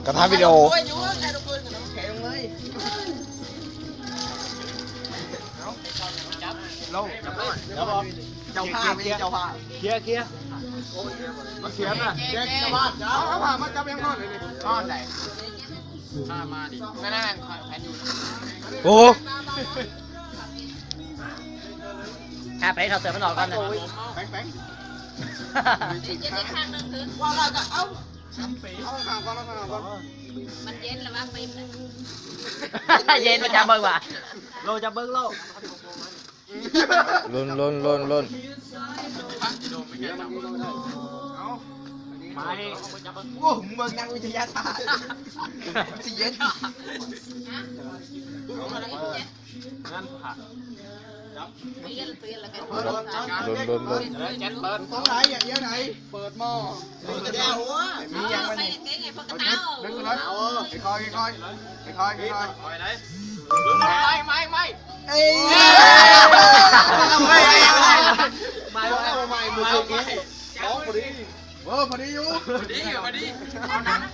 ກະທະວິດີໂອ ເຈົ້າພາບນີ້ ເຈົ້າພາບ ເຄຍເຄຍ ມາເສຍນະ ເຈົ້າພາບ ເອົາຜ້າມາຈັບແຮງຮ້ອນນີ້ ຮ້ອນໃດ ຜ້າມາດິ ນັ້ນໆ ແຂວນຢູ່ ໂອ້ ຫາໄປເອົາເສື້ອມັນອອກກ່ອນນະ ແປງໆ ເຢັນອີກຂ້າງໜຶ່ງຄື ວ່າແລ້ວກໍເອົາ ເອົາຂ້າງກ່ອນ ເອົາຂ້າງກ່ອນ ມັນເຢັນລະຫວ່າງປີນນະ ເຢັນ ມາຈັບເບິ່ງວ່າ ໂລ ຈັບເບິ່ງໂລ ລຸ້ນ ລຸ້ນ ລຸ້ນ ລຸ້ນ ມາໃຫ້ ໂອ້ ມຶງເບິ່ງນັກວິທະຍາສາດ ຊິເຢັນ ງານພະ ລຸ້ນ ລຸ້ນ ລຸ້ນ ເອີ ແຈັດເປີດ ຕ້ອງໄດ້ຢ່າງດຽວໃດ ເປີດໝໍ້ ມີຫຍັງມັນນີ້ ດຶງຂຶ້ນເລີຍ ຄ່ອຍໆ ຄ່ອຍໆ ຄ່ອຍໆ ຄ່ອຍໆ ໄໝ ໄໝ ໄໝ ເອີຍ ໄໝ ໄໝ ໄໝ ໄໝ ມືສຸດນີ້ ເອີ ພໍດີຢູ່ ພໍດີຢູ່ ພໍດີ ເອົາໜັກ